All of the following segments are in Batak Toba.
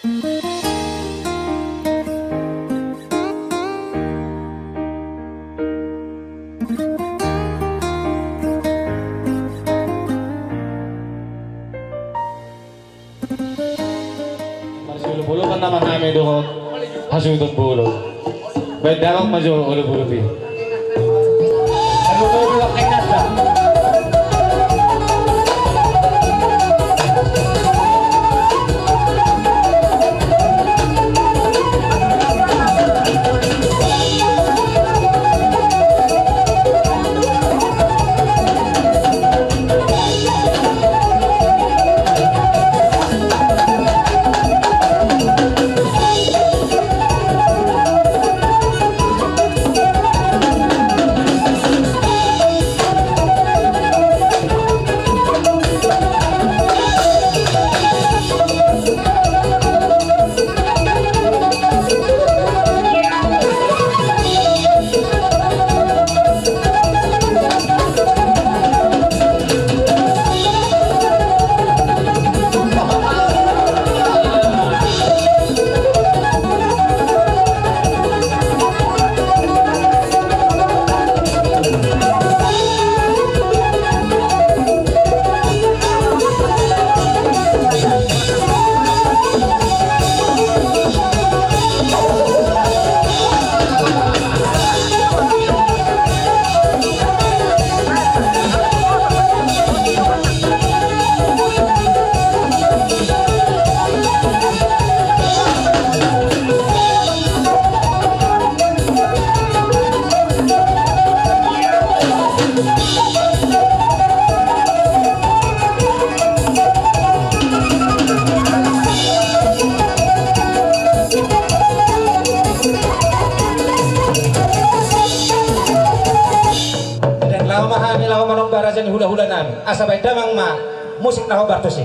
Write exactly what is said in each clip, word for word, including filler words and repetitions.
Marsiolopolopan nama hami dohot hasuhuton bolon. Baen damang ma jo olopolop i. Laho ma hami laho manomba raja ni hulahula nami, asa baen damang ma musik na hombar tusi.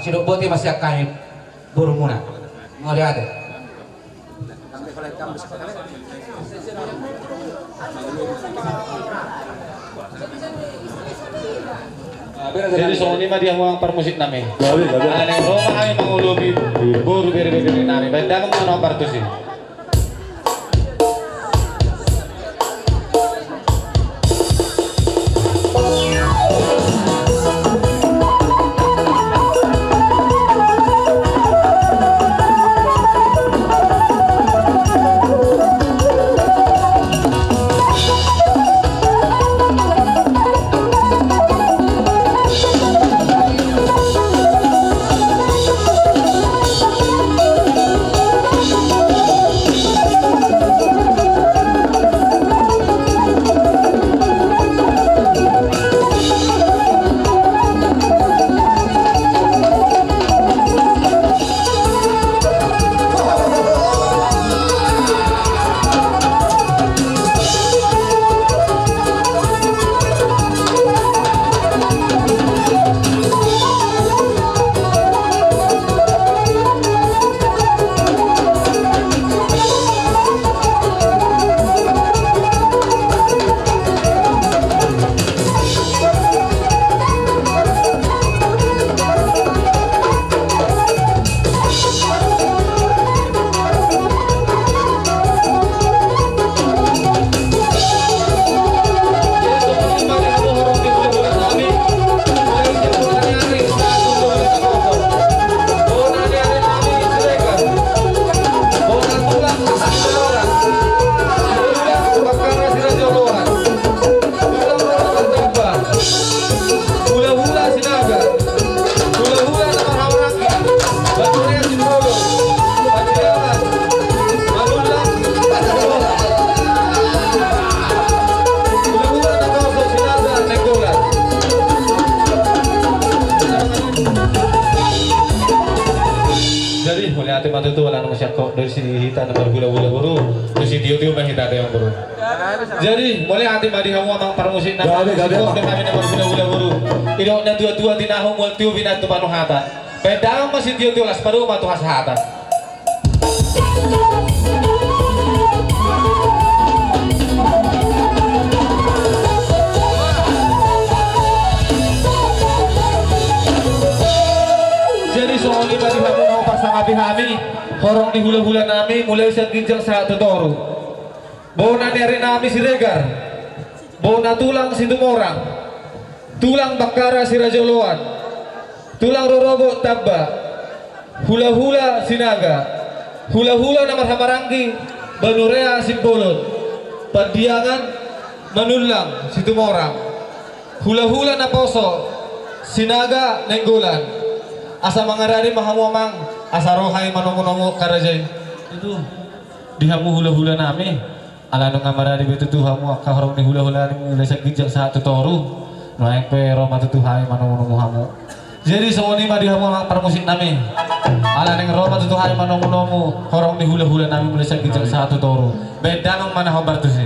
Sidok boti ma sian hami borumuna. Mauliate. Jadi songon i ma di hamu amang parmusik nami. Gabe, gabe. Naeng ro ma hami mangolopi boru berebere nami. Baen damang ma na hombar tusi. Mauliate ma tutu, ala nunga sian hot do si hita na marhulahula boru, tu sitiotio ma hita ate, amang boru. Jadi mauliate ma di hamu amang parmusik nami. Gabe, gabe, amang. Hami na marhulahula boru, didok natuatua: Tinahu mual tio, pinantu panuhatan. Bahen damang ma sitiotio, las ma dohot tu hasahatan. Jadi songon i ma di hamu na hupasangapi hami horong ni hulahula nami mulai sian ginjang sahat tu toru. Bona ni ari nami Siregar, bona tulang Situmorang, tulang Bakkara Siraja Oloan, tulang rorobot Tamba, hulahula Sinaga, hulahula na marhahamaranggi Banurea Simbolon, Pandiangan Manullang Situmorang, hulahula naposo Sinaga Nainggolan. Asa mangarade ma hamu amang, asa ro hami manomunomu angka raja i. Tutu, di hamu hulahula nami, ala nunga marade be tutu hamu angka horong ni hulahula nami mulai sian ginjang sahat tu toru. Nuaeng pe ro ma tutu hami manomunomu hamu. Jadi songon i ma di hamu amang parmusik nami, ala naeng ro ma tutu hami manomunomu horong ni hulahula nami mulai sian ginjang sahat tu toru. Bahen damang ma na hombar tusi.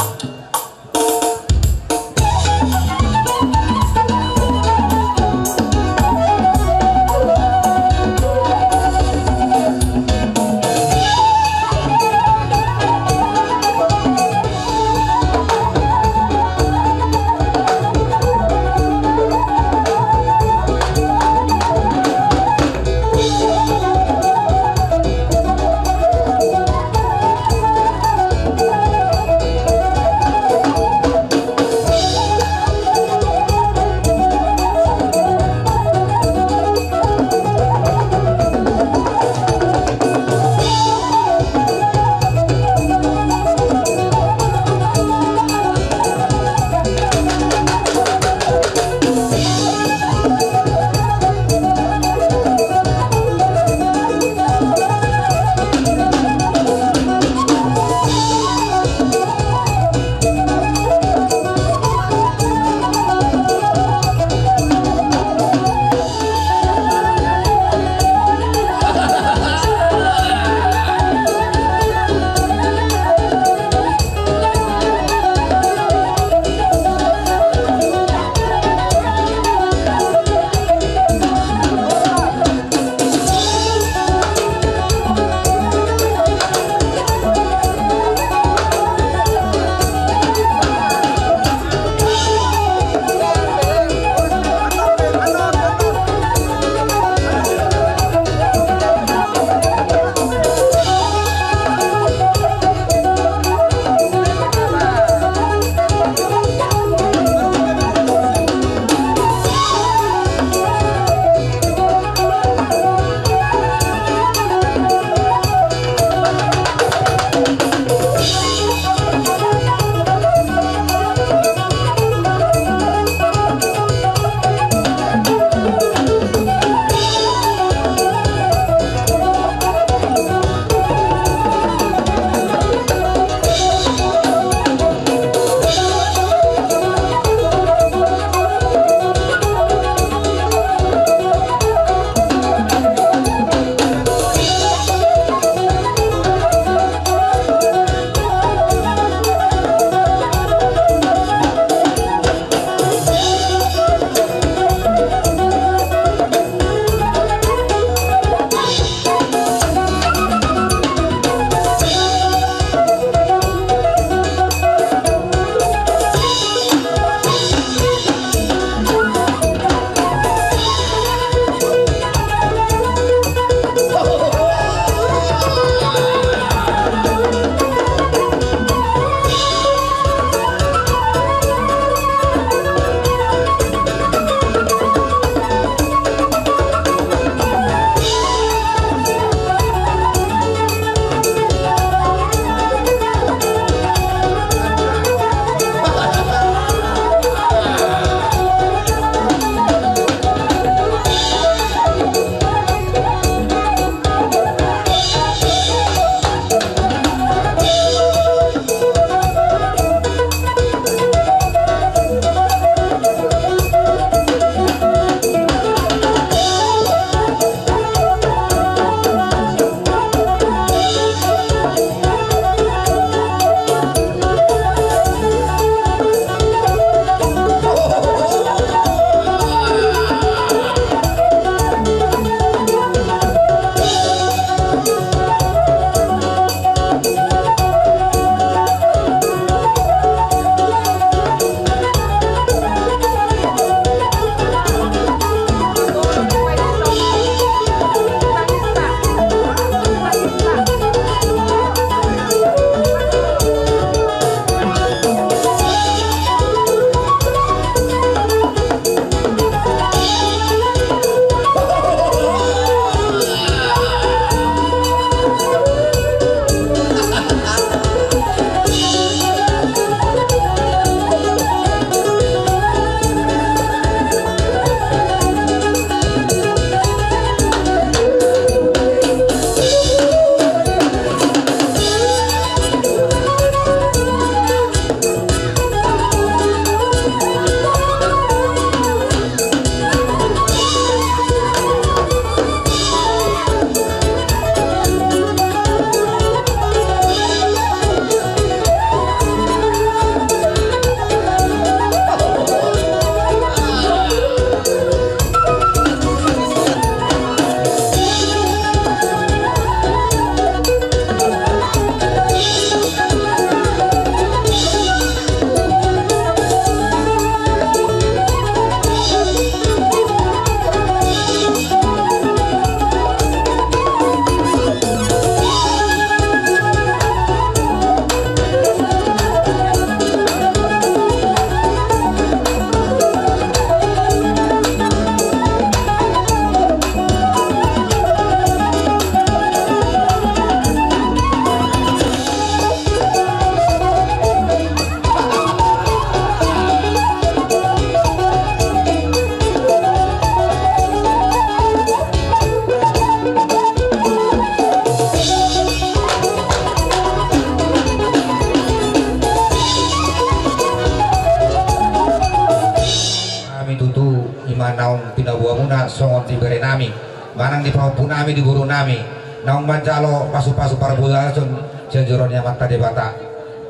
songon di bere nami manang di pahompu nami, di boru nami, naung manjalo pasu-pasu parbagason sian joro ni Amanta Debata.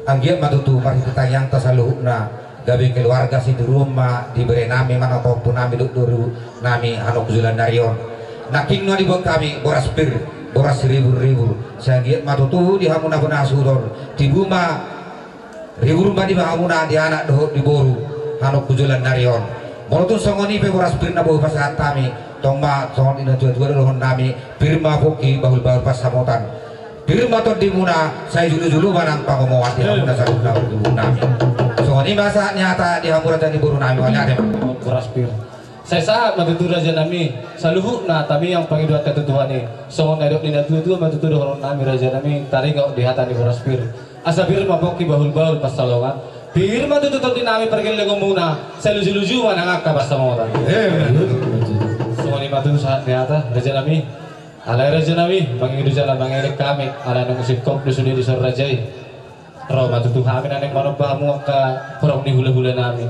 Anggiat ma tutu marhite tangiangta saluhutna gabe keluarga siduruon ma di bere nami manang pahompu nami dohot boru nami annon tu joloan ni ari on. Nangkin nunga dibuat hami boras pir, boras siribur-ribur, sai anggiat ma tutu di hamu na bona suhut on, tibu ma ribur ma di hamuna di anak dohot di boru annon tu joloan ni ari on. Molo tung songon i pe boras pir na boi pasahat hami, tong ma songon i na tua-tua dohonon nami, pir ma pongki bahul-bahul pansamotan. Pir ma tondimuna, sai jolo-jolo ma nang pangomoan di hamuna saluhutna boru nami. Songon i ma sahat ni hata di hamu raja ni boru nami, mauliate ma. Boras pir. Sai sahat ma tutu raja nami, saluhutna tangiang pangidoanta tu Tuhan i. Songon na nidok ni na tua-tua ma tutu dohonon nami raja nami, taringot di hata ni boras pir. Asa pir ma pongki bahul-bahul pansalongan. Pir ma tutu tondi nami pargellengonmuna, sai luju-luju ma nang angka pansamotan. Eh, betul. Songon i ma tutu sahat ni hata raja nami. Alai raja nami, mangido jala mangelek hami, ala naung singkop do sude dison raja i. Ro ma tutu hami na naeng manomba hamu angka horong ni hula-hula nami.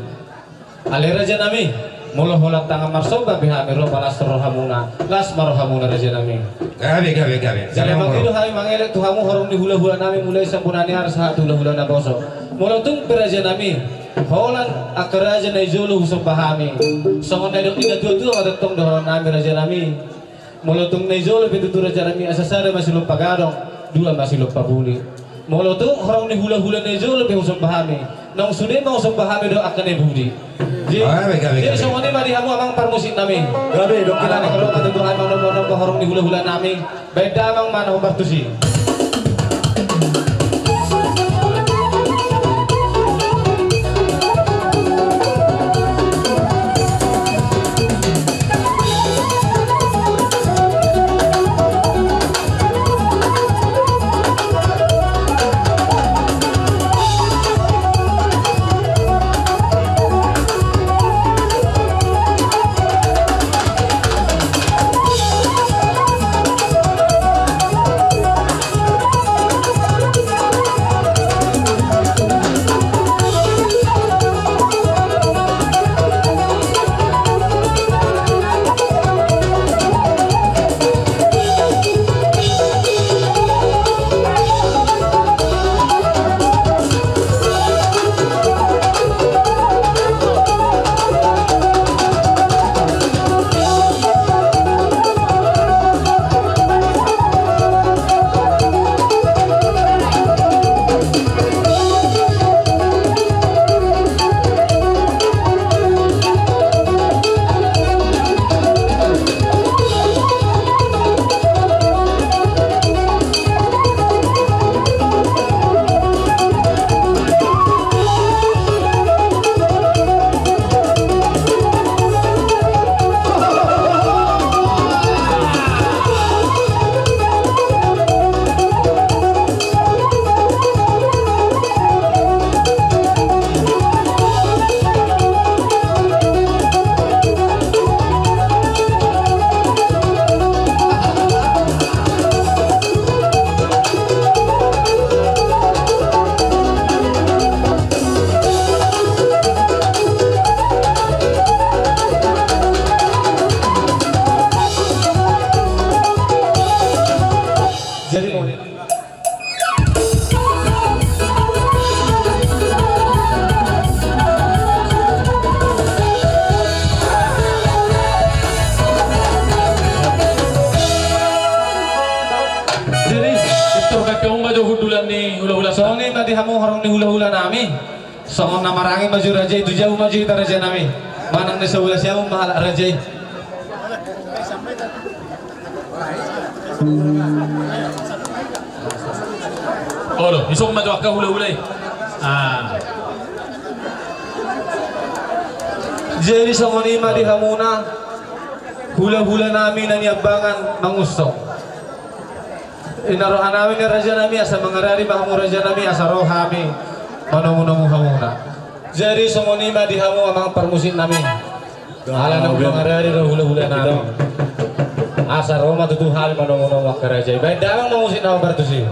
Alai raja nami, molo holan tangan marsomba pe hami, ro ma las rohamuna, las ma rohamuna raja nami. Gabe, gabe, gabe. Jala mangido hami mangelek tu hamu horong ni hula-hula nami, mulai sian bona ni ari sahat tu hula-hula naposo. Molo tung pe raja nami, holan angka raja na di jolo husomba hami, songon na nidok ni na tua-tua ma tongtong dohonon nami raja nami. Molo tung na di jolo pe tutu raja nami, asa sada ma silompa gadong, dua ma silompa puli. Molo tung horong ni hula-hula na di jolo pe husomba hami, naung sude ma husomba hami do angka na di pudi. Jadi, gabe, gabe, jadi gabe. Songon i ma di hamu amang parmusik nami. Gabe, dok. Ala ni i ro ma tutu hami manomba-nomba horong ni hula-hula nami. Baen damang ma na hombar tusi. Jadi, Jadi, pintor bangke umba jo hundulan ni hula-hula. Songon i ma di hamu horong ni hula-hula nami. Songon na marangin ma jo raja i, tu jabu ma jo hita raja nami. Manang na saula siamun ma halak raja i. Olo, dison ma jo angka hula-hula i. Ah. Jadi songon i ma di hamuna hula-hula nami na niambangan mangunsong. Ina roha nami ni raja nami, asa mangarari ma hamu raja nami, asa ro hami manomu-nomu hamuna. Jadi songon i ma di hamu amang parmusik nami. Ala naung mangarari ro hula-hula nami, asa ro ma tutu hami manomu-nomu angka raja i. Baen damang ma musik na hombar tusi.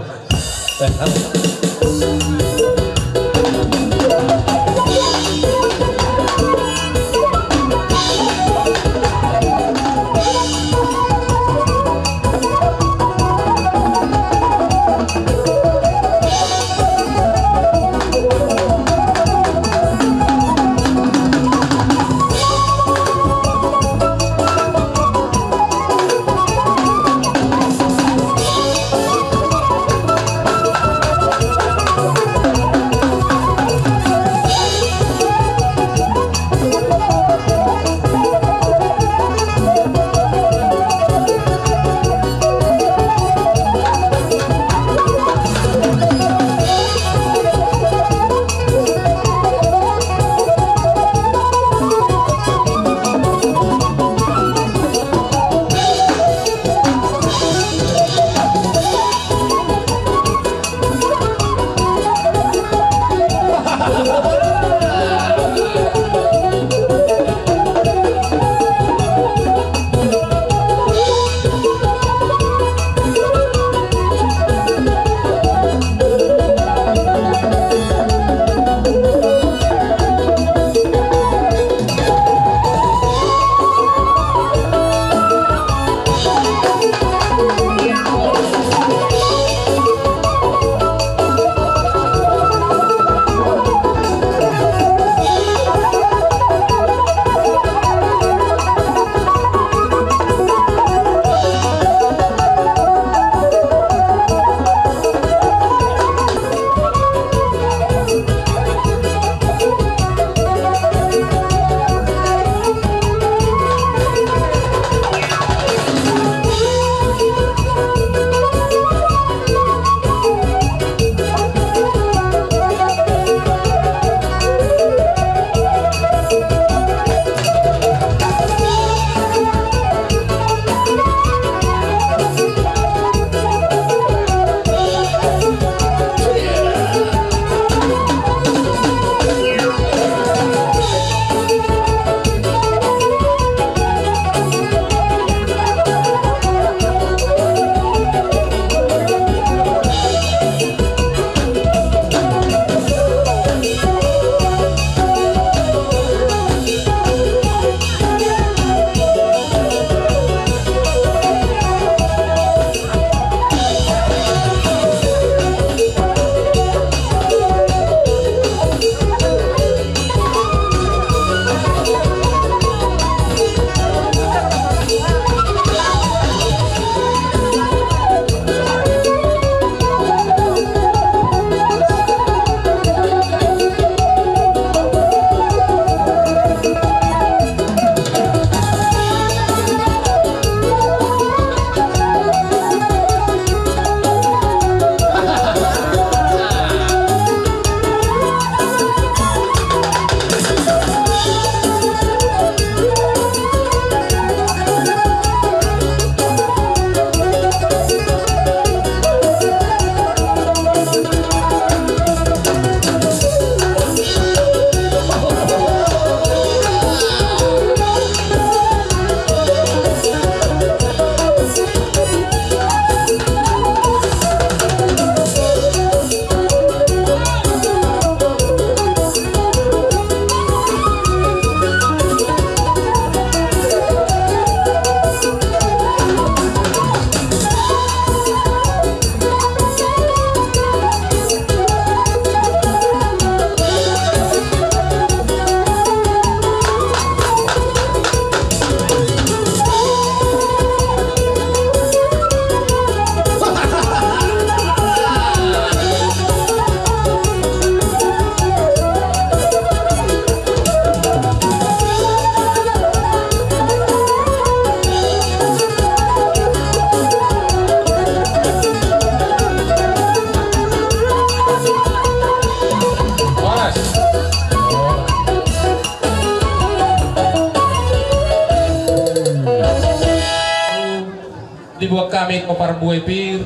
Hami tu parbue pir,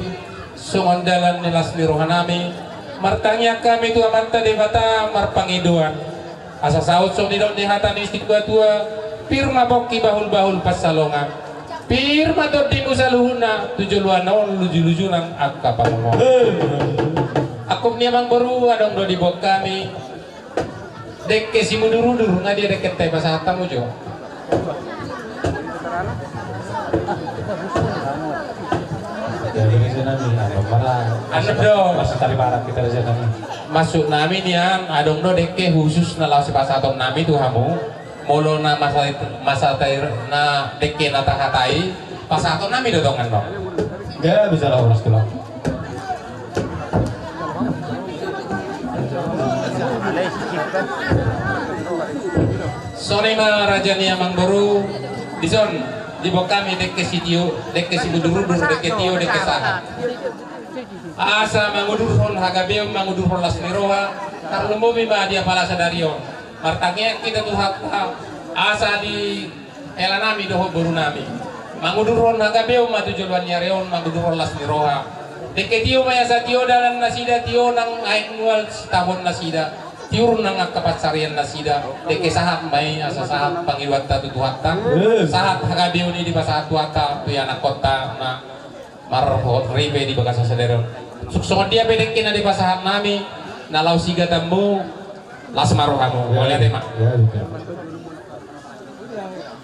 songon dalan ni las ni rohanami, martangiang hami tu Amanta Debata marpangidoan. Asa saut songon nidok ni hata ni situatua, pir ma pongki bahulbahul pansalongan. Pir ma tondimu saluhutna, tu joloan on lujuluju nang angka pangomoan. Angkup ni amangboru, adong do diboan hami dengke simudurudur, nga dia dengkenta i pasahat hamu jo. Jadi, rajanami, anu, mana? Anu do. Masih tali barat kita, rajanami. Maksudnami nian, adong do dengke khusus na laos sipasahatonnami tu hamu. Molo na masa, masa tai na dengke na tahatai, pasahatonnami do tongan do. Ga bisa lah uras tulang. Songon i ma, raja ni amangboru, dison diboan hami dengke sitio, dengke simudurudur, dengke tio, dengke sahat. Asa mangudurhon hagabeon, mangudurhon las ni roha, tarlumobi ma di apala sadari on. Martangiang hita tu Tuhanta, asa di helanami dohot borunami mangudurhon hagabeon ma tu joloan ni ari on, mangudurhon las ni roha. Dengke tio ma i asa tio dalan nasida, tio nang aek mual sitahuon nasida, tiur nang angka pansarian nasida. Dengke sahat ma i asa sahat pangidoanta tu Tuhanta. Sahat hagabeon i dipasahat Tuhanta tu ianakhonta na marhot ripe di bagasan sadari on. Songon dia pe dengke na dipasahatnami, na laos igatanmu, las ma rohamu. Mauliate ma.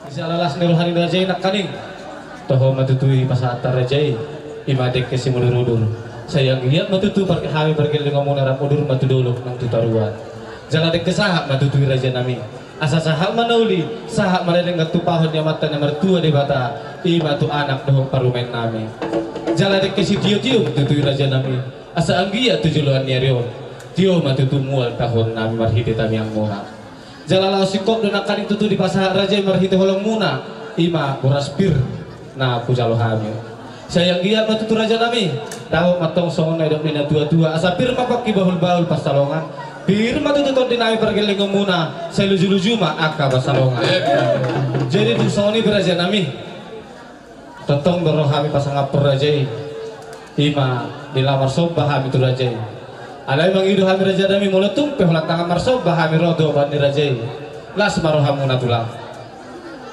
Asa las ni roha ni raja i nangkaning. Toho ma tutu i pasahatta raja i, i ma dengke simudurudur. Sai anggiat ma tutu hami pargellengonmuna rap udur ma tu dolok nang tu toruan. Jala dengke sahat ma tutu i, rajanami. Asa sahat ma na uli, sahat ma na denggan tupahon ni Amanta na martua Debata, i ma tu anak dohot parumaennami. Jala dengke sitiotio tutu i, rajanami. Asa anggiat tu joloan ni ari on, tio ma tutu mual tahonnami marhite tangiangmuna. Jala laos singkop do nangkaning tutu dipasahat raja i marhite holongmuna, i ma boras pir na hujalo hami. Sai anggiat ma tutu, rajanami, dapot ma antong songon na nidok ni natuatua, asa pir ma pongki bahulbahul pansalongan, pir ma tutu tondinami pargellengonmuna, sai lujuluju ma angka pansalongan. Jadi dung songon i pe, rajanami, tongtong do ro hami pasangaphon raja i, i ma di laho marsomba hami tu raja i. Alai mangido hami, rajanami, molo tung pe holan tangan marsomba hami ro tu oban ni raja i, las ma rohamuna, tulang.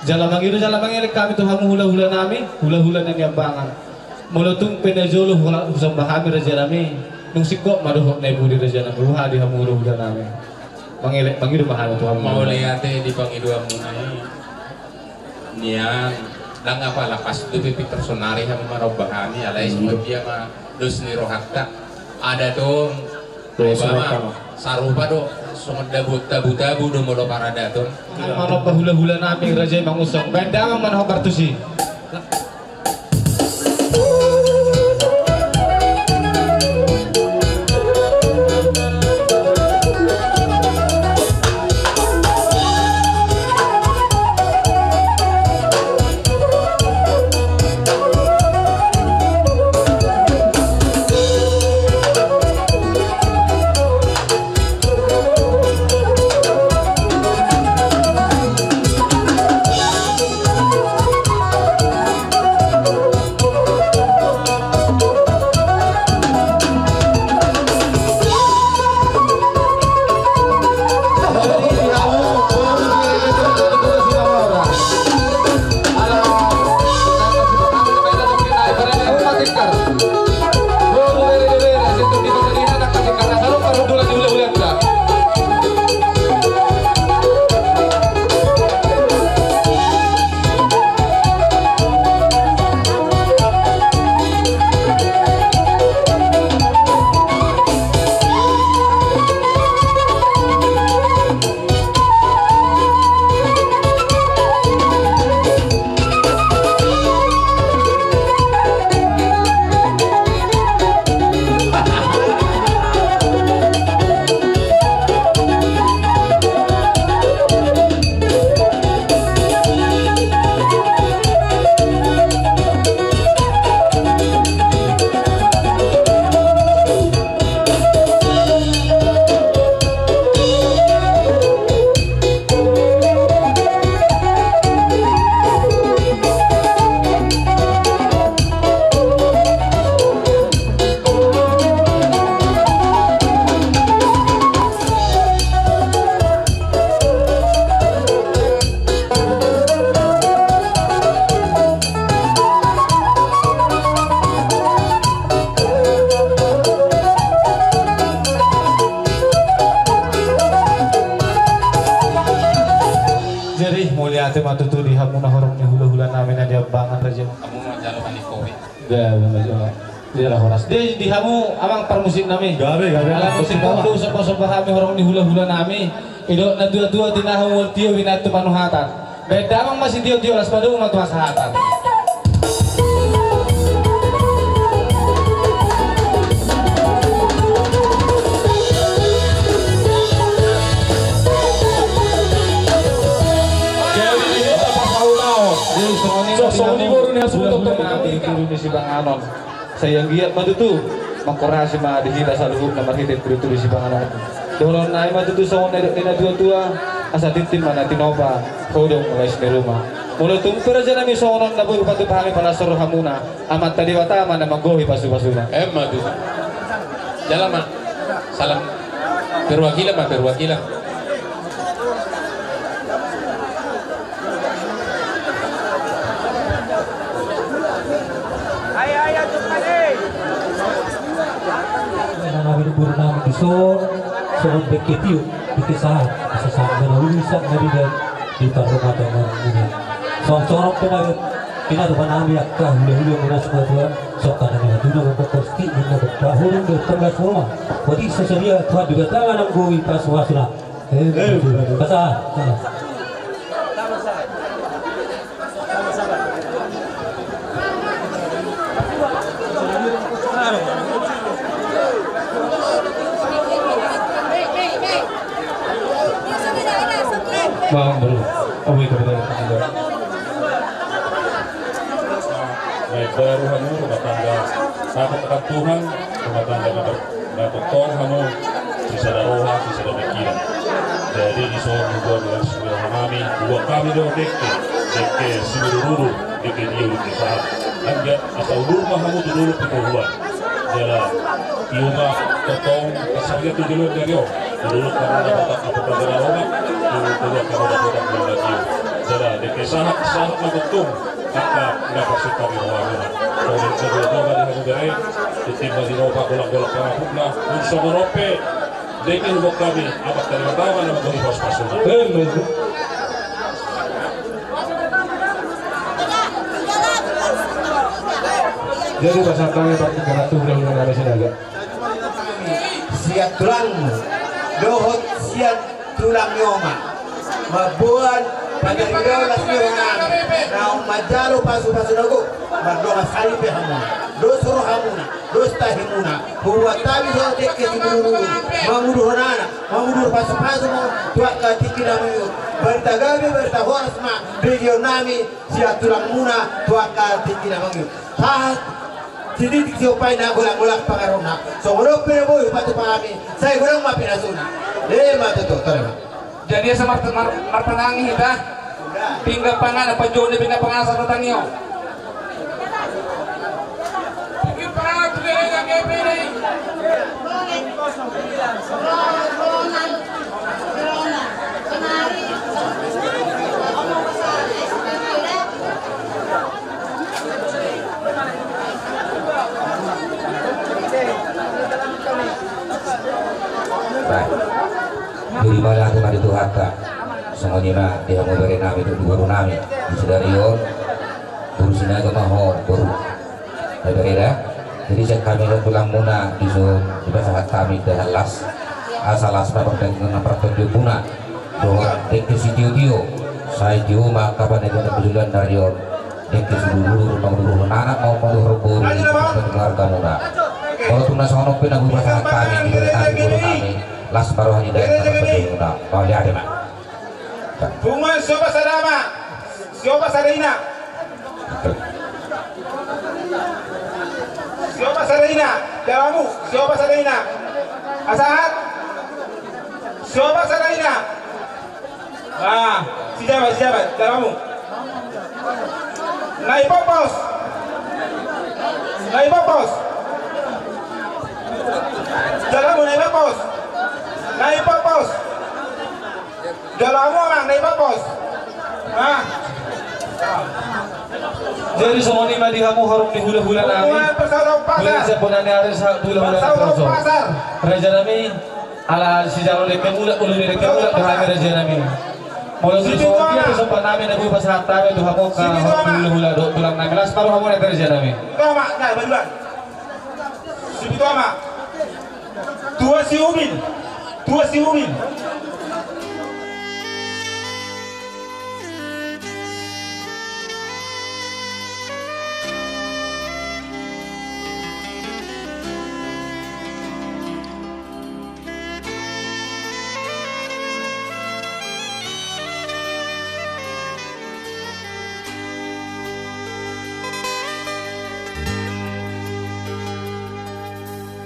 Jala mangido jala mangelek hami tu hamu hulahulanami, hulahula na niambangan. Molo tung pe na jolo hula-, husomba hami, rajanami, nunga singkop ma dohot na i pudi, rajanami, boha di hamu hulahulanami. Mangelek, mangido ma hami tu hamu. Mauliate di pangidoanmuna i. Nian, ndang apala pas dope pintor sonari hamu maromba hami, alai songon dia ma dos ni rohanta. Adat on, sarupa do, songon dabu, tabu-tabu do molo paradaton. Maromba hulahulanami, raja i, mangusung. Baen damang ma na hombar tusi. Gabe ma jo. Di daerah horas. Di, di hamu amang parmusik nami. Gabe, gabe. Ala musik on do somba-somba hami horong ni hula-hula nami. Didok na tua-tua tinahu molo tio binattu panuhatan. Baen damang ma sitio-tio las padomu ma tu hasahatan. Jadi, ini apa tahu tahu. Jadi, songon i, songon i boru ni hasu hula-hula nami, turu ni sipanganon. Sai anggiat ma tutu, mangkorasi ma di hita saluhutna marhite turu-turu sipanganon. Dohonon nai ma tutu songon na nidok ni na tua-tua, asa tintin ma na tinopa, hodong lais ni ruma. Molo tung pe raja nami songon on na boi hupatupa hami palas ni rohamuna, Amanta Debata ma na manggohi pasu-pasuna. Emma tutu. Jala ma, salam perwakilan ma, perwakilan. Nang nami di boru nami dison, songon dengke tio, dengke sahat, asa sahat ma na uli sahat na di dan di parromatan na muna. Songon-songon pe na, pinadopan nami angka hula-hula muna sumatua, sokka nami na tuna mangkokos ti, nina bepahurung do tanggas roma. Wadi sasadia Tuhan di batanga nang gowi pasu-pasuna. Eh, eh, pasahat. Bang, bro. Awi kepada kita. Baik, baru hamu rumah tangga. Takut akan Tuhan, rumah tangga dapat. Dapothon hamu sisada roha, sisada pikiran. Jadi dison huboan las ni roha nami, huboan hami do dengke, dengke simudur-udur, dengke tio, dengke sahat. Anggiat asa udur ma hamu tu dolok tu toruan. Jala tio ma tongtong, asa anggiat tu joloan ni ari on, tu dolok hamu dapotan, dapotan jala roha, tu dolok hamu dapotan jala tio. Jala dengke sahat, sahat ma tongtong. Angka na parsingkap i roha nami. Songon i ma di hamu bere, tintin ma tinopa, golanggolang pangarahutna. Nunga songon on pe dengke huboan hami, Amanta Debata ma na manggohi pasu-pasuna. Amen. Jadi pasahat hami partingkian tu hula-hula nami Sinaga. Sian tulangmu dohot sian tulang ni oma. Mamboan pangaribaon las ni roha nami, naung manjalo pasu-pasu na gok, mardongan sahali pe hamuna, dos rohamuna, dos tahimuna, huboan hami do dengke simudur-udur, mangudur anak, mangudur pasu-pasu ma tu angka tingki na mangihut. Barita gabe, barita horas ma dibegeon nami sian tulangmuna tu angka tingki na mangihut. Sahat sititik siompai na golanggolang pangarahutna. Songon on pe na boi hupatupa hami, sai godang ma pinasuna. Ima tutu, tore ma. Jadi asa mar-, mar-, martangiang hita. Pinggan panganon, panjouon ni pinggan panganon sahat tangiang. Pinggan panganon tu gereja G P D. Baik. Jadi mauliate ma di Tuhanta. Songon i ma di hamu bere nami dohot boru nami. Di sadari on, boru Sinaga ma ho, boru. Bere da. Jadi sian hami dohot tulangmuna dison dipasahat hami dalan las. Asa las ma partangiangan, partangianganmuna. Dohot dengke sitio-tio. Sai tio ma angka panarian na di joloan ni ari on. Dengke simudur-udur, mangudur anak, mangudur boru, keluargamuna. Molo tung na songon on pe na hupasahat hami di bere nami, boru nami, las ma roha ni dalan na partangianganmuna. Mauliate ma. Punguan Siopat sada ama, Siopat sada ina. Siopat sada ina, jalo hamu, Siopat sada ina. Sahat. Siopat sada ina. Ah, si Jabat, si Jabat, jalo hamu. Nai Popos. Nai Popos. Jalo hamu, Nai Popos. Nai Popos. Jalo hamu amang, Nai Popos. Ah. Jadi songon i ma di hamu horong ni hula-hula nami. Hula-hula Pasar. Hula-hula Pasar. Raja nami, ala sijalo dengke mulak, ulu ni dengke mulak, dohot hami raja nami. Molo so, so, dia tu sopan nami na boi pasahat nami tu hamu angka hulahula dohot tulang nami, las ma rohamu na terja nami. Tama, na badulan. Sipitu ama. Tua si Umin. Tua si Umin.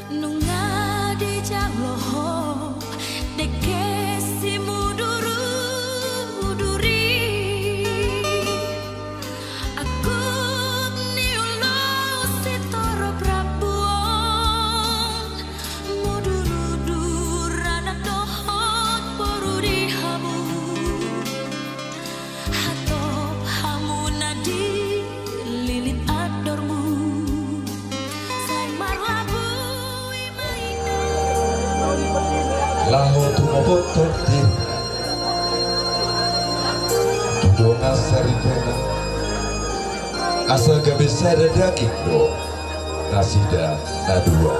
Nunga dijalo ho dengke simuduruduri. Angkup ni ulu sitorop rambu on, mudurudur anak dohot boru di hamu. Hatop hamu na di lilit andormu, sai marlabui ma inna. Laho tumopot tondi tu dongan saripeon, asa gabe sada daging do nasida na dua.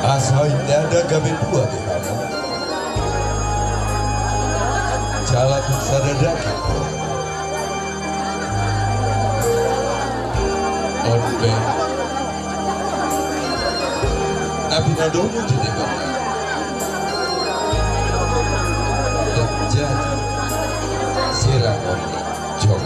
Asa inda gabe dua be hamu. Jala tung sada daging do. On pe na pinadomu di Debata. Jadi sirang on ni jong.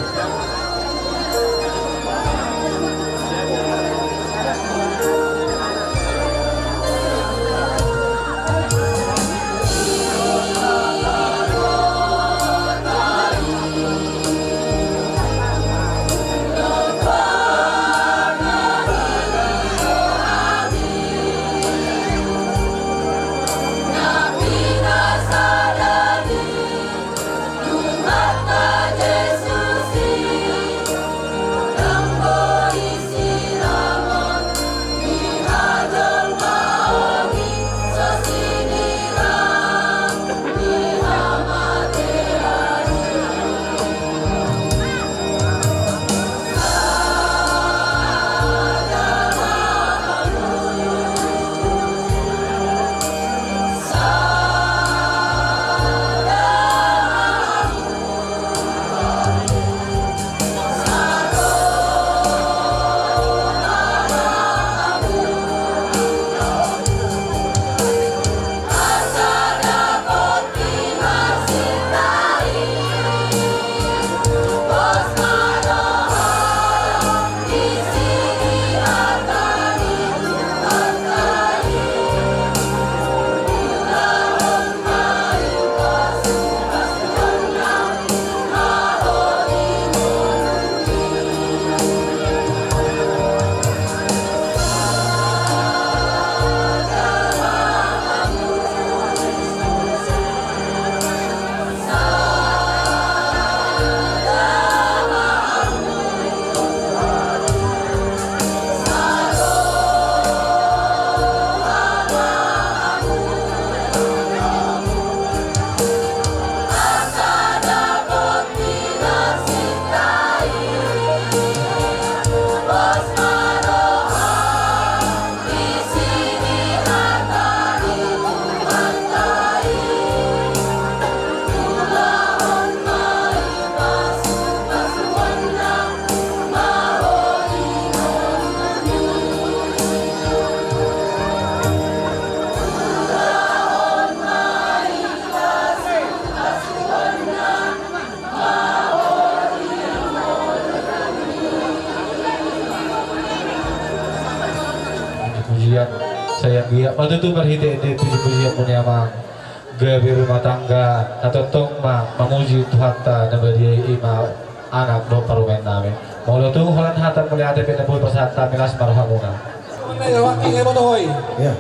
Patutu marhite ende puji-pujianmu ni amang, gabe rumah tangga na tongtong ma mamuji Tuhanta na badia i, i ma anak dohot parumaen nami. Molo tung holan hata mauliate pe na boi pasahat hami, las ma rohamuna. Iya.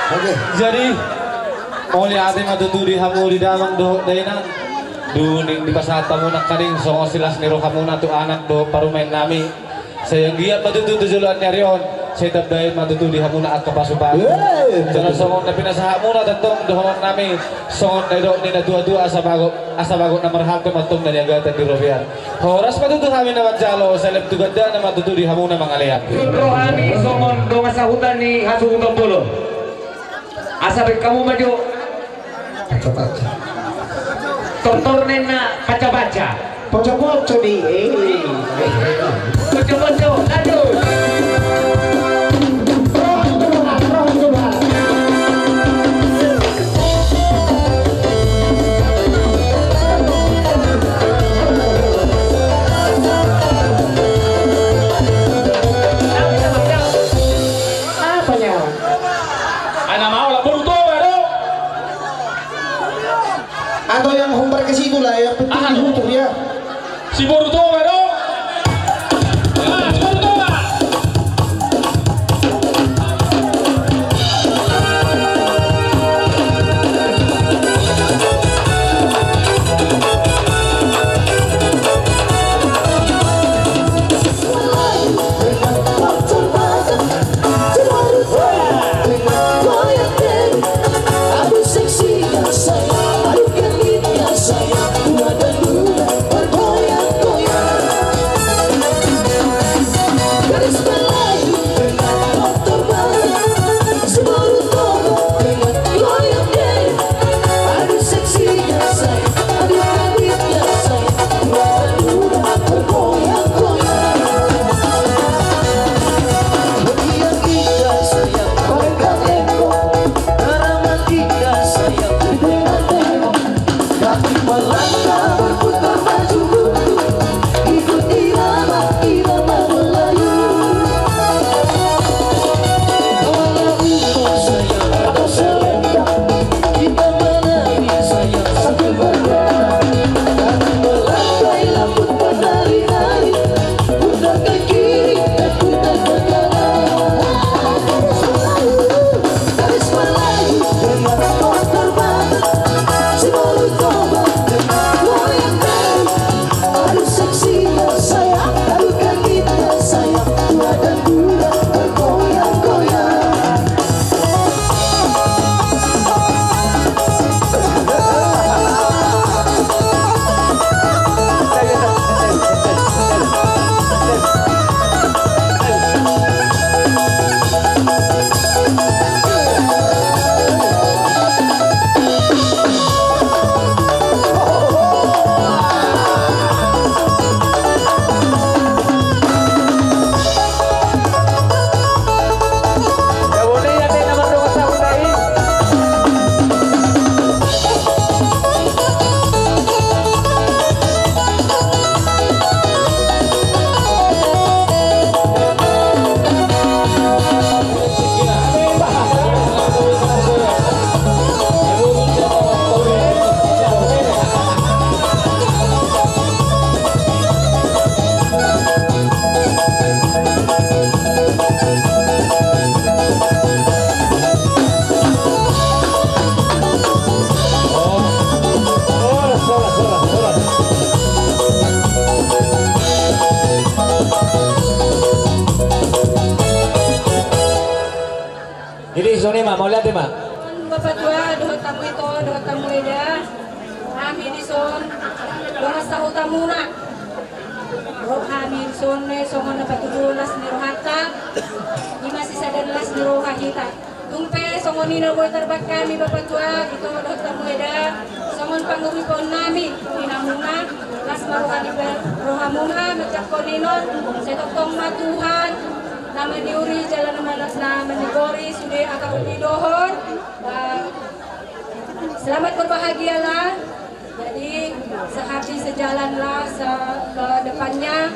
Oke. Jadi, mauliate ma tutu di hamu di damang dohot dainang. Dung dipasahat hamu nangkaning songon silas ni rohamuna tu anak dohot parumaen nami. Sai anggiat ma tutu tu joloan ni ari on, sai tambai ma tutu di hamuna angka pasupasu. Jala songon na pinasahatmuna tongtong dohonon nami, songon na nidok ni na tuatua, asa bagot, asa bagot na marhalto ma tong na niagatan di robean. Horas ma tutu hami na manjalo, sai leleng tu gandana ma tutu di hamuna mangalean. Sun rohami songon dongan sahuta ni hasuhuton bolon. Asa baen hamu ma jo. Tortor ninna, pacapaca. Pocopoco di, eh. Pocopoco, lanjut. Apanya? Anak mau lah, boru Toba do. Atau yang hombar ke situ lah, yang penting dihukum ya. Si boru Toba do. Ah, si boru Toba. Bapatua, dohot hamu ito, dohot hamu eda, hami dison dongan sahutamuna. Ro hami dison songon na patuduhon las ni rohanta, ima sisadaan las ni roha hita. Tung pe songon i na boi tarbahen hami bapatua, ito dohot hamu eda, songon pangurupion nami di hamuna, las ma roha ni, rohamuna manjangkon i non. Sai tongtong ma Tuhan na maniuri jala na manigori sude angka urupi dohot, eh, selamat berbahagialah. Jadi, sehabis sejalanlah se-, ke depannya.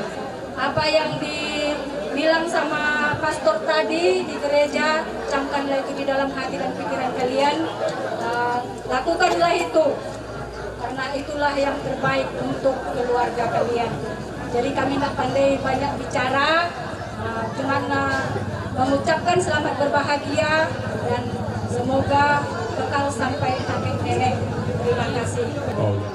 Apa yang dibilang sama pastor tadi di gereja, camkanlah itu di dalam hati dan pikiran kalian. Eh, lakukanlah itu. Karena itulah yang terbaik untuk keluarga kalian. Jadi kami nggak pandai banyak bicara, eh, cuman, eh, mengucapkan selamat berbahagia dan semoga kekal sampai kakek nenek. Terima kasih.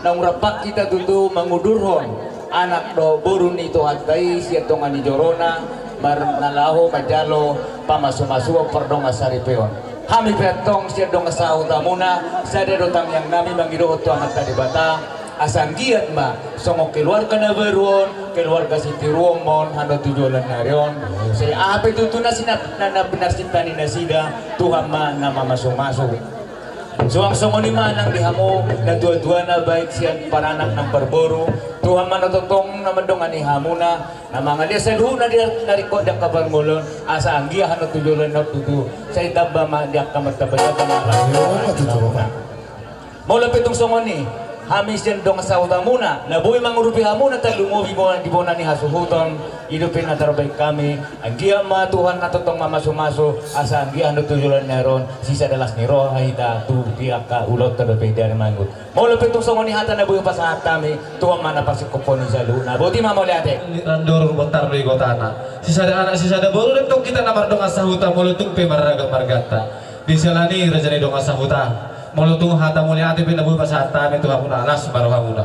Naung rap hita tutu mangudurhon anak dohot boru ni Tuhanta i sian tonga ni jorona, mar-, na laho manjalo pamasumasuon pardongan saripeon. Hami pe antong sian dongan sahutamuna, sada do tangiang nami mangidohon tu Amanta Debata, asa anggiat ma songon keluarga na baru on, keluarga sitiruon ma on hano tu joloan ni ari on. Sai aha pe tutu na sina-, na, na pinarsinta ni nasida, Tuhan ma na mamasumasu. Suang songon i ma nang di hamu natuatuana, baik sian paranak nang parboru, Tuhan ma na tongtong na mandongani hamuna, na mangalean saluhutna di na ringkot di angka parngoluon, asa anggiat hano tu joloan on tutu sai tamba ma di angka martambatamba na laho. Molo pe tung songon i, hami sian dongan sahutamuna na boi mangurupi hamuna tarlumobi bona, di bona ni hasuhuton, i dope na tarbahen hami. Anggiat ma Tuhan na tongtong mamasumasu, asa anggiat hano tu joloan ni ari on sisada las ni roha hita tu di angka ulaonta dope di ari mangihut. Molo pe tung songon i hata na boi hupasahat hami, Tuhan ma na pasingkophon ni saluhutna. Boti ma, mauliate. Andor bontar do ibotana. Sisada anak sisada boru do antong hita na mardongan sahuta, molo tung pe marragam marganta. Di siala ni i, raja ni dongan sahuta, molo tung hata mauliate pe na boi pasahat hami tu hamuna, las ma rohamuna.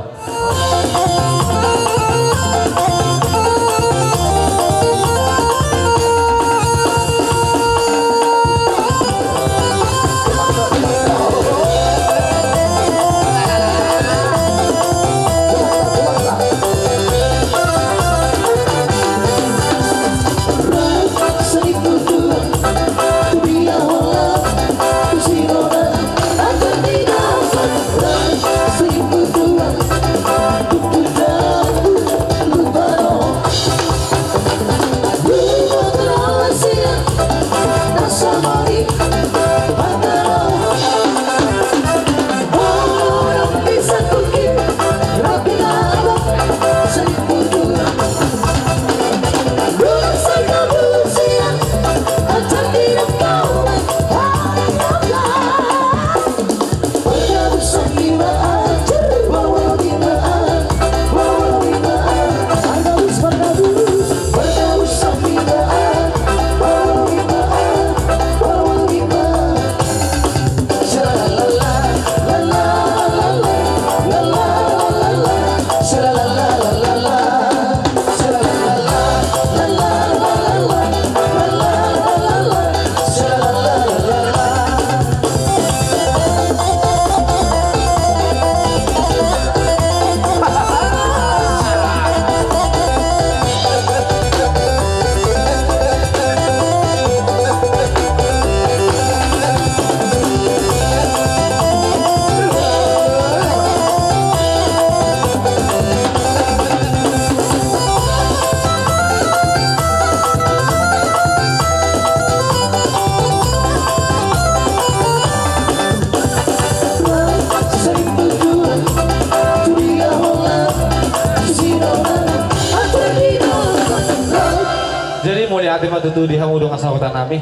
Jadi mauliate ma tutu di hamu dongan sahuta nami.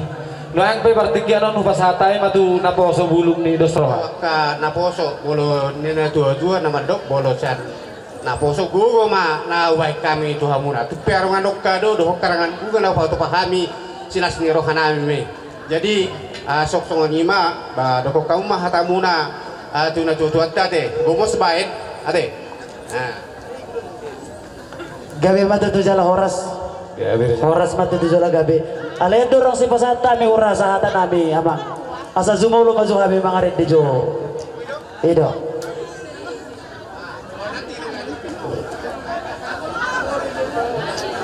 Nuaeng pe partingkian on hupasahat hami ma tu naposo bulung ni dos roha. Angka naposo, molo ninna natuatua na mandok, molo sian naposo gogo ma na hubahen hami tu hamuna. Tung pe arongan ongka do dohot arongan buka na hupatupa hami, silas ni roha nami ma i. Jadi, ah, songon i ma, ba, dokkon hamu ma hatamuna, ah, tu natuatuanta ate. Gomos baen ate. Ah. Gabe ma tutu jala horas. Gabe. Horas ma tutu jala gabe. Alai andorang sipasahat hami, hurasa hata nami, amang. Asa jumolo ma jo hape mangarende jo. I do.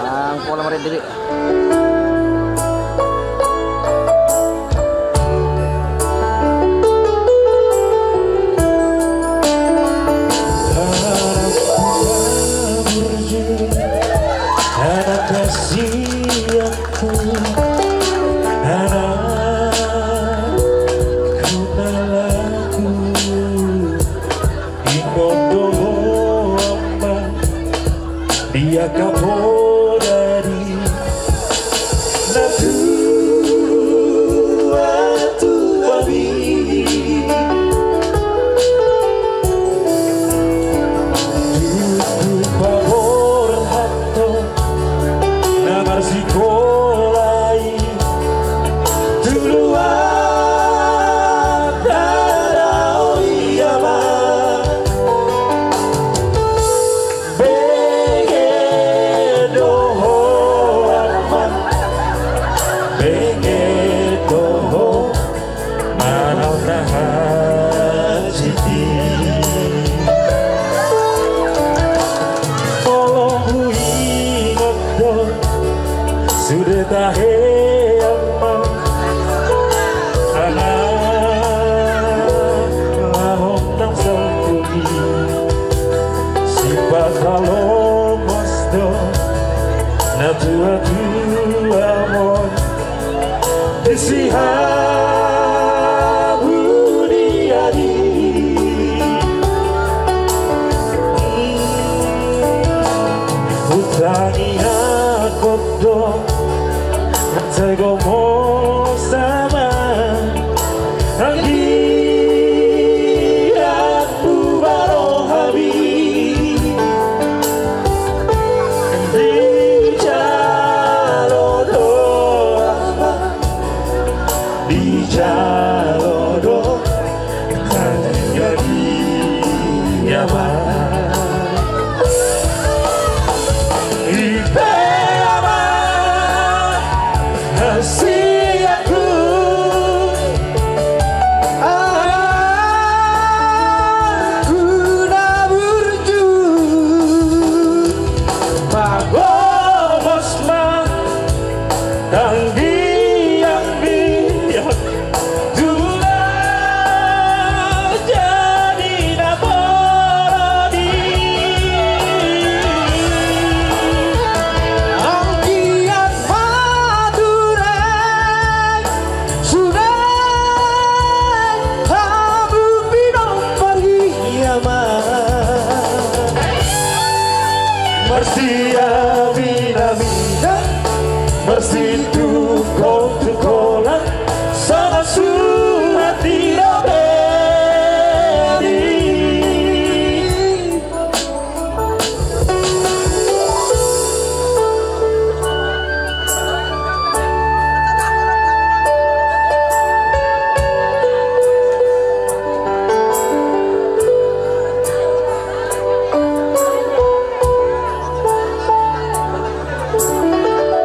Ang pola marende be. Anak kasihanku, anak ku na laku. Ingot do ho amang, di angka poda di natuatuami. Tung paborhat ho na marsikola i, tu luat dara, o i amang. Bege do ho amang, bege do ho. Manang na hansit i. Molo huingot do sude tahe amang, anak lahon nang salpu i. Sipata lomos do natuatuamon. Di si hamu di adi. Hutangiangkon do, mansai gomos amang, anggiat hubahen hami. Dijalo do amang, dijalo do, hanya dia amang. Ipe amang, hasianku, anakku na burju, pagomos ma tanggiangmi, tu na jadi na porodi. Anggiat ma ture sude hamu pinompar i amang. Marsiaminaminan, marsitungkoltungkolan, songon suhat ni Robert i.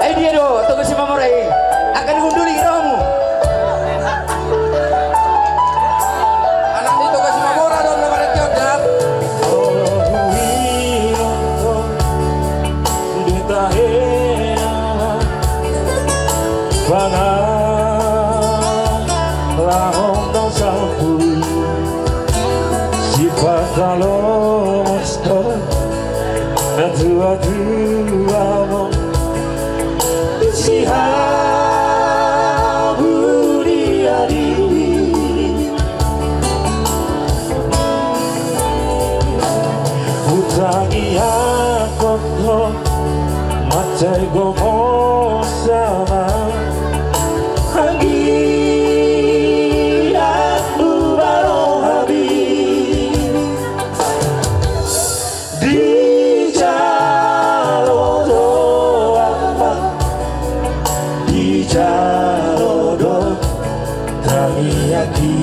Ai dia do Toga Simamora i? Angka digunduli rohamu. Anak ni Toga Simamora do na marende on, jam. Olo huingot do sude tahe amang, pangalahon nang salpu i. Sipata lomos do natuatuamon. Di si hamu di adi. Hutangiangkon do, mansai gomos amang, anggiat hubahen hami. Dijalo do amang, dijalo do, tangiangki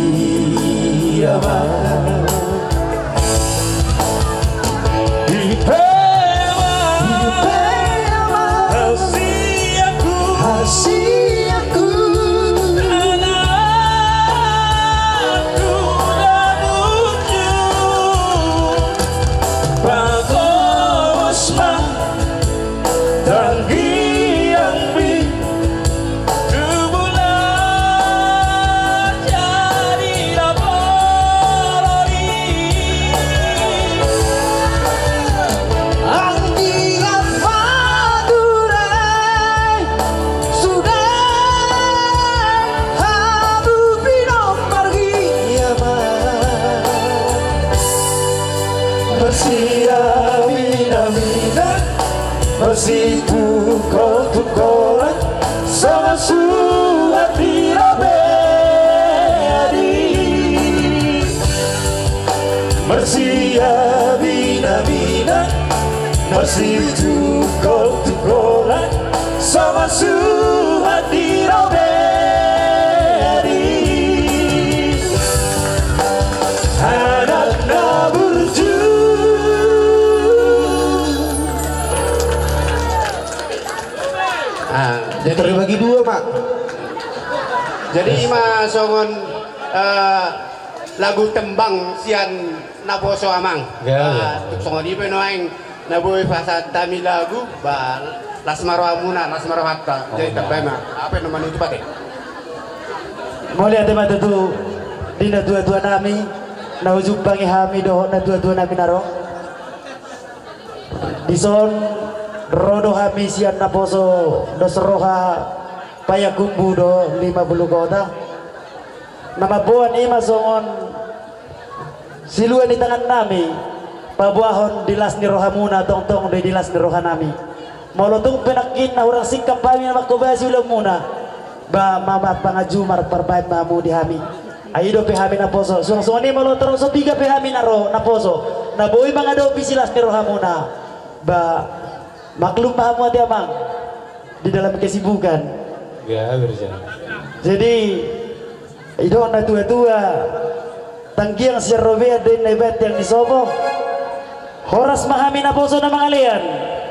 amang. Ipe amang, ipe amang, hasianku, hasianku, anak Marsitungkoltungkolan songon suhat di robean i. Marsiabinabina, marsitungkoltungkolan songon suhat di robean i. Anak na burju. Ah, jadi terbagi dua, Pak. Jadi ima songon, eh, lagu tembang sian naposo, amang. Ya, ya. Ah, tung songon i pe nuaeng na boi pasahat hami lagu, ba las ma rohamuna, las ma rohanta. Oh, jadi ya. Tamba ma, aha pe na manutup ate. Mauliate ma tutu di natuatua nami na hujumpangi hami dohot natuatua nami na ro. Dison ro do hami sian naposo dos roha Payakumbuh do lima puluh kota. Na mamboan ima songon silua ni tangan nami, paboahon di las ni rohamuna, tongtong do i di las ni roha nami. Molo tung pe nangkin na hurang singkap hami na manghobasi ulaonmuna, ba ma, ma pangajuman parbaen ma hamu di hami. Ai i dope hami naposo, suang songon i molo torop so piga pe hami na ro naposo, na boi mangadopi silas ni rohamuna, ba maklum ma hamu ate, amang, di dalam kesibukan. Ya, berjalan. Jadi, i do natuatua, tanggiang sian robean do i na ibaen tiang ni sopo. Horas ma hami naposo na mangalean.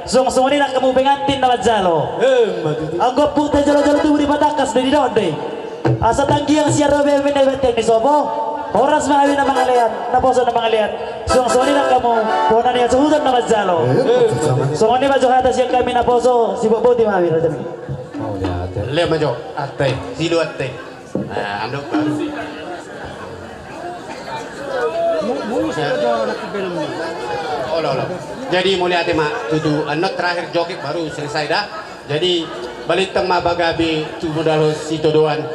Suang songon i nang hamu pengantin na manjalo. Eh, ma tutu. Anggo ompung ta jolojolo tubu dipatangkas do i, didok do i. Asa tanggiang sian robean do i na ibaen tiang ni sopo. Horas ma hami na mangalean, naposo na mangalean. Suang songon i nang hamu bona ni hasuhuton na manjalo. Eh, ma tutu. Songon i ma jo hata sian hami naposo, sibotboti ma hami, raja nami. Oh, ya, ate. Lea ma jo, ate, silu ate. Eh, anu, baru. Olo, olo. Jadi, mauliate ma tutu, anu, terakhir joget baru selesai dah. Jadi, balintang ma pagabe tu modal sitadoan.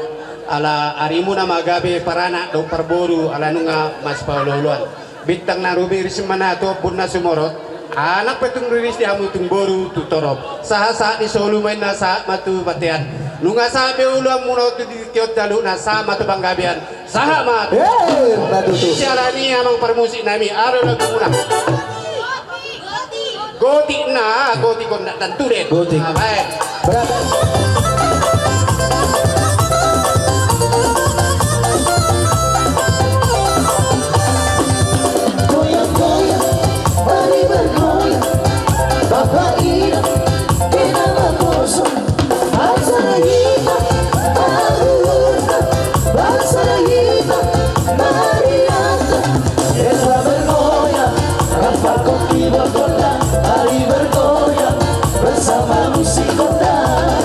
Ala arimuna ma gabe paranak dohot parboru, ala nunga masipaolooloan. Bintang na rumiris ma na tu ombun na sumorop, anak pe tung riris di hamu tung boru tu torop. Sahat-sahat ni solu ma inna sahat ma tu bontean. Nunga sahat be ulaonmuna tu tingki on, jala nunga sahat ma tu panggabean. Sahat ma tu. Eh, ma tutu. Siala ni i, amang parmusik nami, adong lagumuna. Gotik na, gotik on na tantu den. Gotik. Ah, baik. Berapa? Goyang-goyang, mari bergoyang, Bapa Inang, kena makoso. Bangsa hita, marulunta, bangsa hita, marianta. Esa bergoyang, rap pakon kibor gondang, mari bergoyang bersama musik gondang.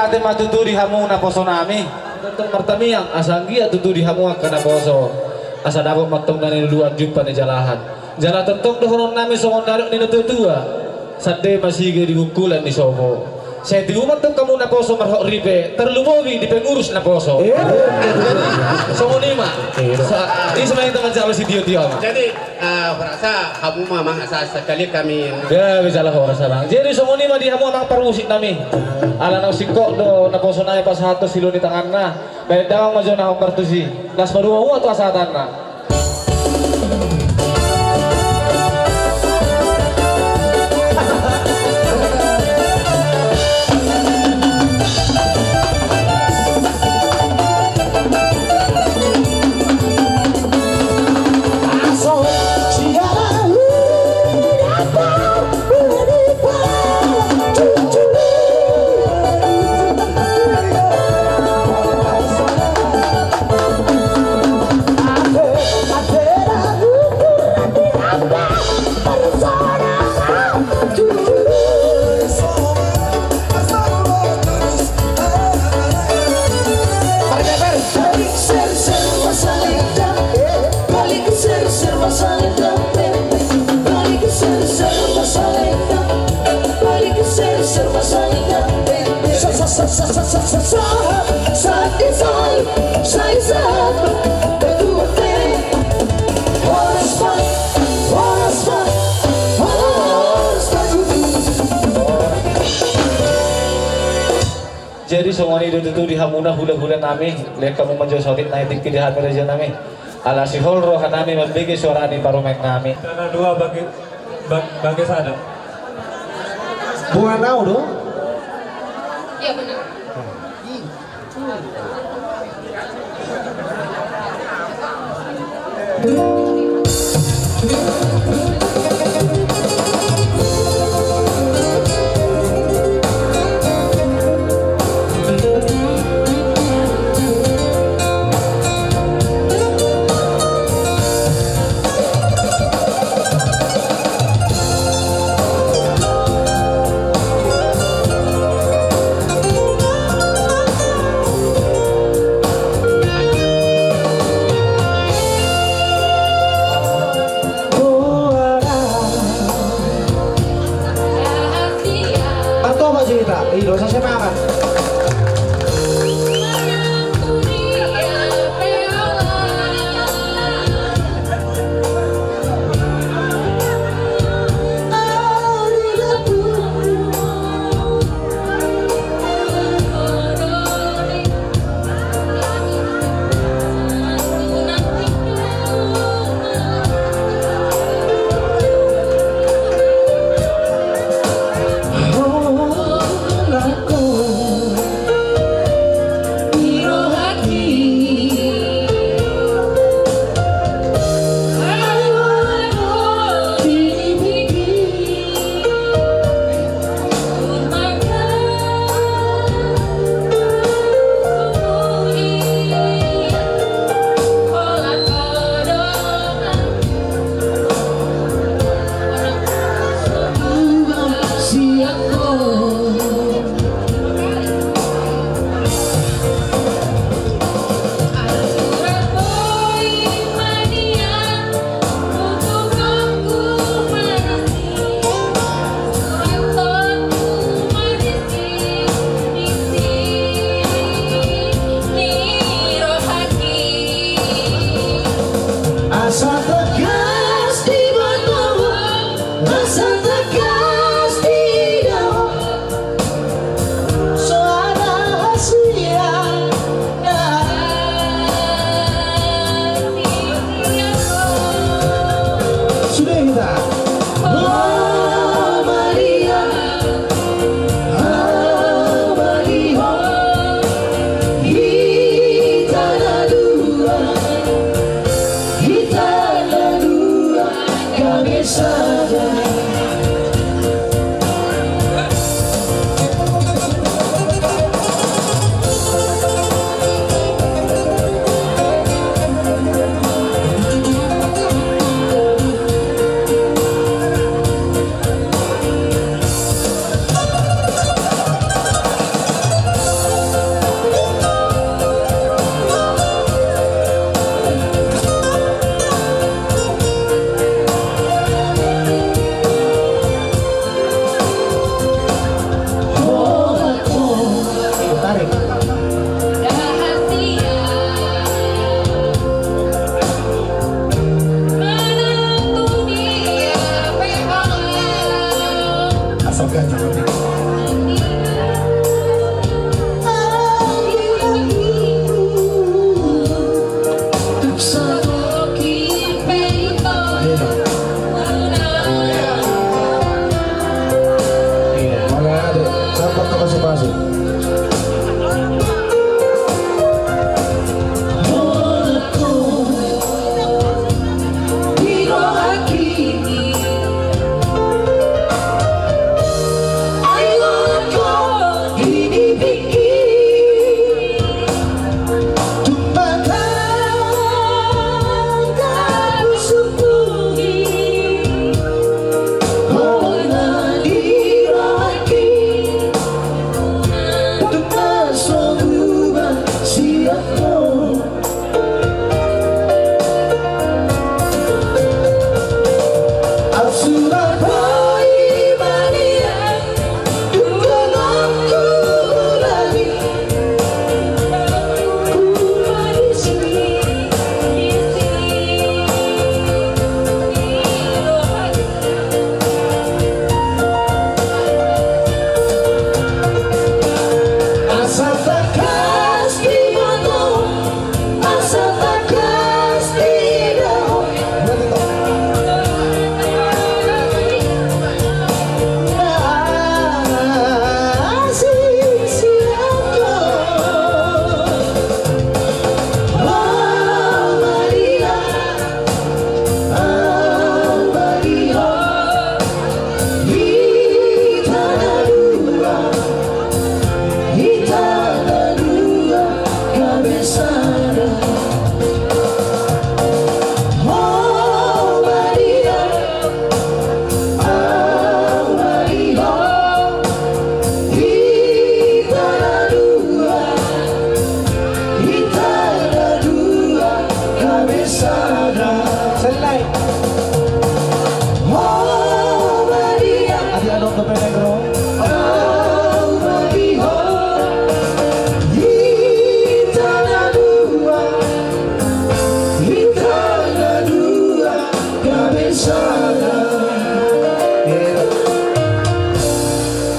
Ate ma tutu di hamu naposo nami. Tongtong martamiang, asa anggiat tutu di hamu angka naposo. Asa dapot ma tong na niluluan, jumpa ni jalahan. Jala tongtong dohonon nami songon na nidok ni natuatua: Sande ma sige di bungkulan ni sopo. Sai tibu ma tong hamu naposo marhot ripe, tarlumobi di pengurus naposo. Iya. Jadi songon i ma. Iya. Sa-, i sebenarnya teman jalo si tio-tio ma. Jadi, ah, merasa hamu ma, Amang, asa sekali kami. Ya, bisa lah, merasa, Bang. Jadi songon i ma di hamu, Amang, parmusik nami. Ala naung singkop do naposo nami pasahat tu silua ni tanganna. Baen damang ma jo na hombar tusi. Las paduahon tu hasahatanna. Jadi songon i do tutu di hamuna hulahula nami, lehon hamu ma jo sotik na i tingki di hami raja nami. Ala sihol roha nami mambege suara ni parumaen nami. Tanah dua bagi, bag-, bagi sada. Bukan au do? Iya, benar. Antong ma cerita, i do, sai semangat. Asa tegas di mata, asa tegas di daok. Sudah kita. Hita na dua, hita na dua, gabe sada.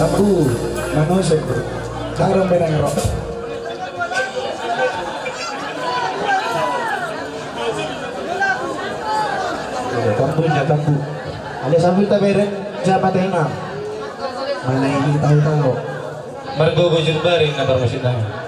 Tambu, manusik, tarung benang ro. Tambu, ya, tambu. Alias sambil tabereng, jama tema. Mana ini tahu-tahu. Margogo jurbaring na parmusikna.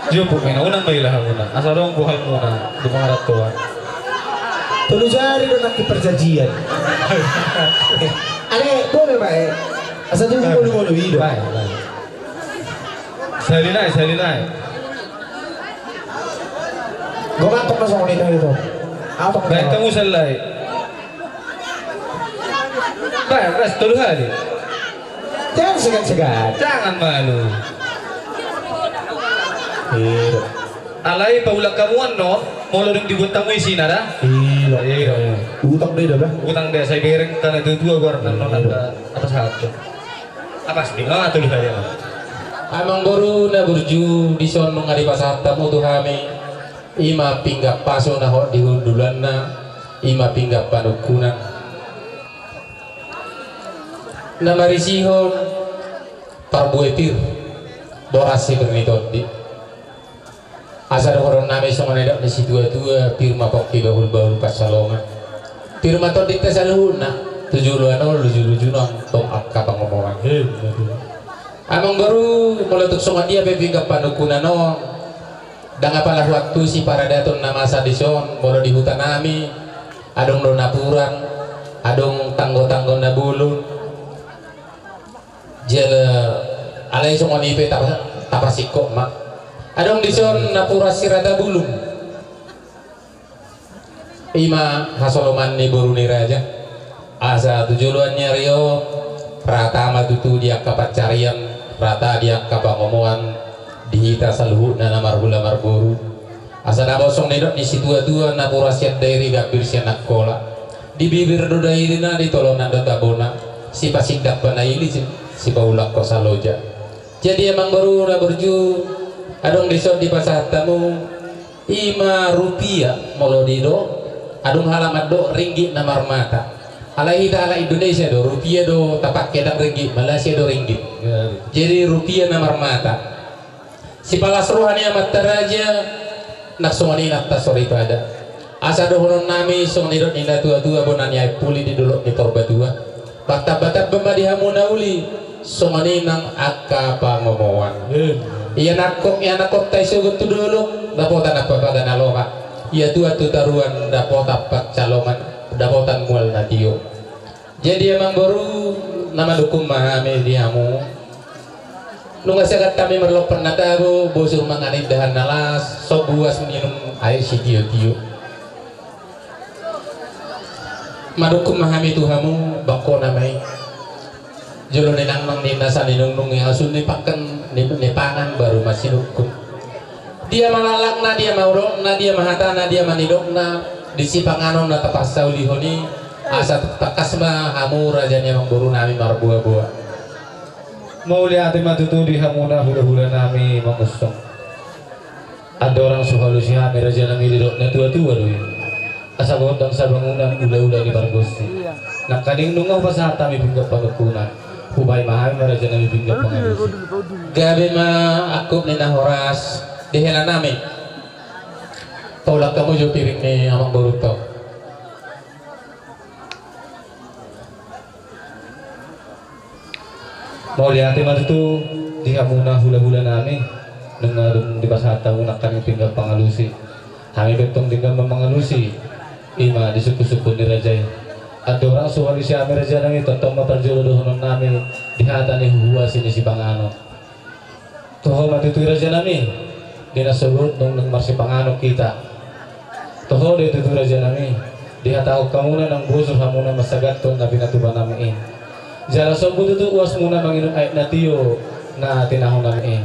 Jopuk mina, unang ma ila hamuna. Asa adong bohalmuna di pangarantoan. Tolu jari do nangkin perjanjian. Ale, boi ma, eh. Asa tu ngolu-ngolu i do. Baik, baik. Sahali nai, sahali nai. Gok antong ma songon i do. Antong. Baik, hamu sahali nai. Baik, ras tolu hali. Jangan segan-segan. Jangan malu. Iya. Alai paulak hamu annon, molo dung dibuat hamu isina da. Iya. Iya. Utang do i da, bah. Utang do i, sai bereng tu natua-tua goarna annon. Iya. Angka, angka sahat. Apa sih? Ah, tolu hali. Amangboru na burju, dison nunga dipasahat hamu tu hami. I ma pinggan pasu na hot di hundulanna, i ma pinggan panungkunan. Na marisihon parbue pir, boras si pir ni tondi. Asa dohonon nami songon nidok ni situa-tua, pir ma pongki bahul-bahul pansalongan. Pir ma tondinta saluhutna, tu joloan on luju-luju nang tong angka pangomoan. Amangboru, molo tung songon dia pe pinggan panungkunan on, ndang apala huantusi paradaton na masa dison, molo di huta nami, adong do napuran, adong tanggo-tanggo na bolon. Jala alai songon i pe tapa-, tapasingkop ma. Adong dison napuran si rata bulung. I ma hasoloman ni boru ni raja. Asa tu joloan ni ari on, rata ma tutu di angka pansarian, rata di angka pangomoan, di hita saluhutna na marhula marboru. Asa na bosong nidok ni situa-tua, napuran sian dairi, gambir sian Angkola. Di bibir do dairina, di tolonan do tabona. Sipasindak panaili, si, sipaulak hosa loja. Jadi amangboru na burju, adong dison dipasahat hamu, i ma rupia molo didok, adong halak mandok ringgit na marmata. Alai hita halak Indonesia do, rupia do tapangke, ndang ringgit, Malaysia do ringgit. Jadi rupia na marmata. Sipalas roha ni amanta raja, nang songon i nang tasoripada. Asa dohonon nami songon nidok ni natua-tua, bona ni aek puli di dolok ni Purbatua. Patamba-tamba ma di hamu na uli, songon i nang angka pangomoan. Ia nangkok, ia nangkok tai sogot tu dolok, dapotan apa paga na loha. Ia tuat tu taruan, dapotan pansalongan, dapotan mual na tio. Jadi amangboru, na mandukung ma hami di hamu. Nunga sagat hami marlompan na tabo, bosur mangan indahan na las, sombu uas minum aek sitio-tio. Mandukung ma hami tu hamu, bangkona ma i. Jolo ni nangnang ni nasa ni nungnung i, asu ni pangkan ni, ni pangan baru ma sinungkun. Dia ma langkatna, dia ma udokna, dia ma hatana, dia ma nidokna, di sipanganon na tapansaulihon i, asa tangkas ma hamu raja ni amangboru nami marboa-boa. Mauliate ma tutu di hamuna hula-hula nami mangusung. Andorang so hualusi hami raja nami didok natua-tua do i. Asa gondang sabangunan ula-ula ni pargonsi. Nangkaning nunga hupasahat hami pinggan panungkunan. Hubahen ma hami ma raja nami pinggan pangalusi. Gabe ma angkup ni na horas di hela nami. Paulak hamu jo piring ni amangboru on. Mauliate ma tutu di hamuna hula-hula nami, nunga dung dipasahat hamu nangkaning pinggan pangalusi. Hami pe tong denggan ma mangalusi, i ma di sungkun-sungkun ni raja i. Andorang so hualusi hami raja nami, tongtong ma parjolo dohonon nami di hata ni huhuasi ni sipanganon. Toho ma tutu raja nami, di na sogot dung, dung marsipanganon hita. Toho do tutu raja nami, dihatahon hamuna nang bosur hamuna mansagathon na pinatupa nami i. Jala sombu tutu uasmuna manginum aek na tio na tinahu nami i.